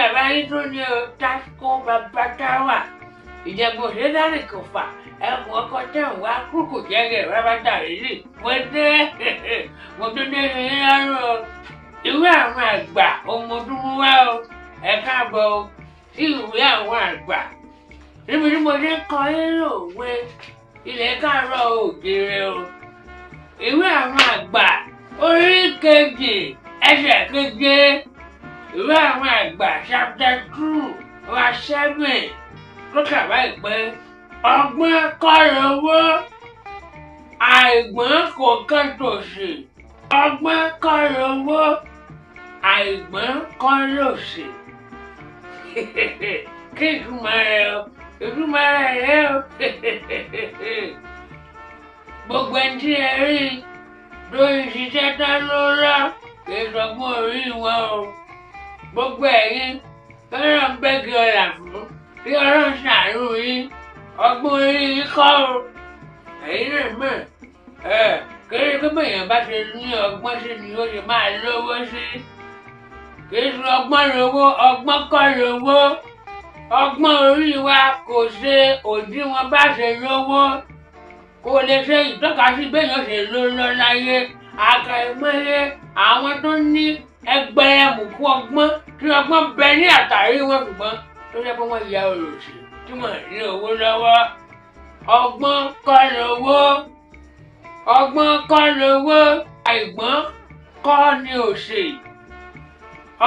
Bàbá yín tó ní o, Tasco bàbá táwà. Ìjẹ̀bù òṣèlú kò fà. Ẹkùn ọkọ tẹ̀ ń wá kúkú jẹ́gẹ̀ bàbá tàrí. Mo dé, mo tún dé ní lọ́rùn o. Ìwé àwọn àgbà ọmọdúnmú wá o. Ẹ káàbọ̀ o sí ìwé àwọn àgbà. Níbi tí mo ti ń kọ yín lówe ilẹ̀ káàárọ̀ oòjíire o. Ìwé àwọn àgbà orí kejì ẹsẹ̀ keje. Ìwé àwọn àgbà chapter 2 verse 7 tó kà báyìí pé ọgbọ́n kọ́ lówó, àìgbọ́n kò kán tòṣì. Ọgbọ́n kọ́ lówó, àìgbọ́n kọ́ lòṣì. Kí ìtumọ̀ rẹ̀ o? Ìtumọ̀ rẹ̀ rẹ̀ o. Gbogbo ẹni tí ẹ rí lórí ṣiṣẹ́ tán ló rọ́ kì í sọgbọ́n orí wọn o. Gbogbo ẹ̀yin tọ́lọ́ ń bẹ́gi ọ̀là fún kí Ọlọ́run ṣàánú yín, ọgbọ́n orí yín kọ́ o. Ẹ̀yin náà mọ̀ ẹ̀ kéré pé bẹ́ẹ̀yàn bá ṣe ní ọgbọ́n sí ni ó ṣe máa lówó sí. Kì í ṣe ọgbọ́n lówó, ọgbọ́n kọ́ lówó. Ọgbọ́n orí wa kò ṣe òdiwọ̀n bá ṣe lówó. Kò lè ṣe ìtọ́kasí bẹ́ẹ̀yàn ṣe ló lọ láyé. Àkàìmọye àwọn tó ní ẹgbẹ̀rẹ̀mùkú ọgbọ́n tí ọgbọ́n bẹ ní àtàrí wọn ṣùgbọ́n tó jẹ́ pé wọ́n ya olòṣì tí wọ́n ní owó lọ́wọ́. Ọgbọ́n kọ́ lówó. Ọgbọ́n kọ́ lówó. Àìgbọ́n kọ́ ni òṣì.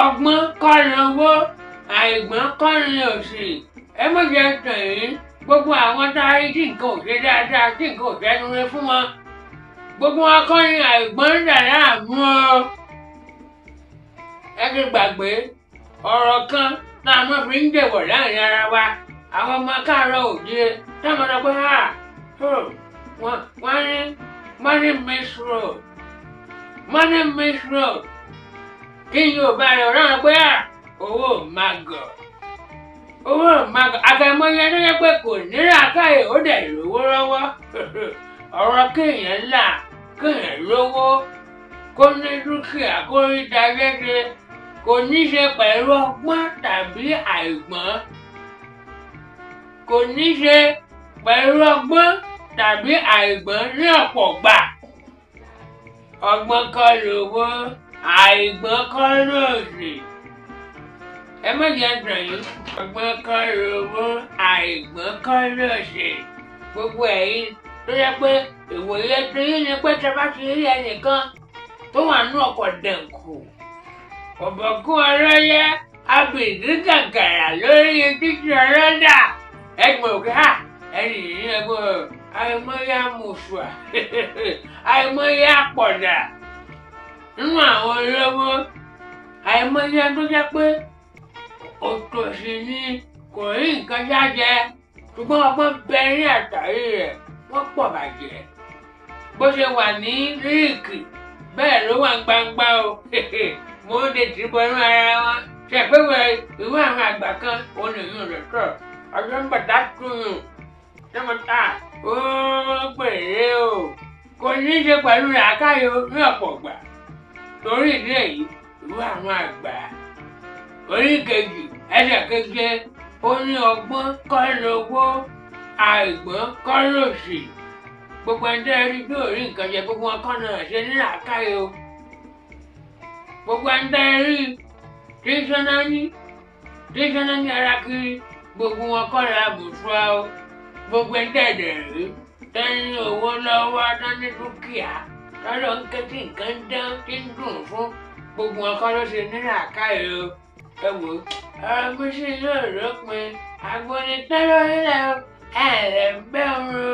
Ọgbọ́n kọ́ lówó. Àìgbọ́n kọ́ ni òṣì. Ẹ má jẹ́ tàn yín. Gbogbo àwọn tá a rí tí nǹkan ò ṣe dáadáa, tí nǹkan ò ṣẹ́nu rẹ fún wọn. Gbogbo wọn kọ́ ni àìgbọ́n ń dà láàmú o. Ẹ ti gbàgbé ọ̀rọ̀ kan tá a máa fi ń jẹ̀wọ̀ láàrin ara wa. Àwọn ọmọ káàárọ̀ òjíire táwọn sọ pé ha wọ́n ní money miss road, money miss road. Kí Yorùbá rẹ̀ ọ̀rọ̀ pé ha owó máa gọ̀, owó máa gọ̀. Àkàìmọye tó yẹ pé kò ní làákàyè ó dẹ̀ lówó lọ́wọ́. Ọ̀rọ̀ kéèyàn là, kéèyàn lówó, kó ní dúkìá, kó rí dagẹ́gẹ́, kò ní ṣe pẹ̀lú ọgbọ́n tàbí àìgbọ́n. Kò ní ṣe pẹ̀lú ọgbọ́n tàbí àìgbọ́n ní ọ̀pọ̀ gbà. Ọgbọ́n kọ́ lówó, àìgbọ́n kọ́ lòṣì. Ẹ má jẹ́ tàn yín. Ọgbọ́n kọ́ lówó, àìgbọ́n kọ́ lòṣì. Gbogbo ẹ̀yin tó yẹ pé ìwòye tó yín ni pé tí a bá ti rí ẹnìkan tó wà ní ọkọ̀ dẹ̀nkù, ọ̀bọ̀kún ọlọ́yẹ abìdí gàgàrà lórí títí ọlọ́dà. Ẹgbẹ́ òkè ha ẹni yìí ẹgbẹ́ àìmọye amòṣùà, àìmọye àpọ̀dà nínú àwọn olówó, àìmọye tó jẹ́ pé òtòṣì ni kò rí nǹkan jájẹ ṣùgbọ́n ọgbọ́n bẹ ní àtàrí rẹ̀, wọ́n pọ̀ bàjẹ́. Bó ṣe wà ní líìkì bẹ́ẹ̀ ló wà gbangba o. Mo ń de tìbọ̀ inú ara wọn. Ṣe pé ìwé àwọn àgbà kan òun nìyí rẹ̀ tọ̀. Ọjọ́ ń bàtà kúrò. Tọ́mọ̀tà ó pèrè o. Kò ní í ṣe pẹ̀lú làákàyè ní ọ̀pọ̀ ìgbà. Torí ìdí èyí, ìwé àwọn àgbà orí kejì ẹsẹ̀ keje ó ní ọgbọ́n kọ́ lówó, àìgbọ́n kọ́ lòṣì. Gbogbo ẹni tẹ́ rí bí ò rí nǹkan jẹ, gbogbo wọn kọ́ náà ṣe ní làákàyè o. Gbogbo ẹni tẹ́ rí tí sọ́nà ní, tí sọ́nà ní ara kiri, gbogbo wọn kọ́ la bùsùn o. Gbogbo ẹni tẹ́ dẹ̀ rí tẹ́ ní owó lọ́wọ́, tẹ́ ní dúkìá, tọ́lọ́ ń ké tí nǹkan dán tí ń dùn fún, gbogbo wọn kọ́ ló ṣe ní làákàyè o. Ẹ wò ó, ọ̀rọ̀ mi sì yóò lópin. Àgbọ̀nrín tán lórílẹ̀ o, ẹ̀ lẹ̀ ń bẹ́ òun o.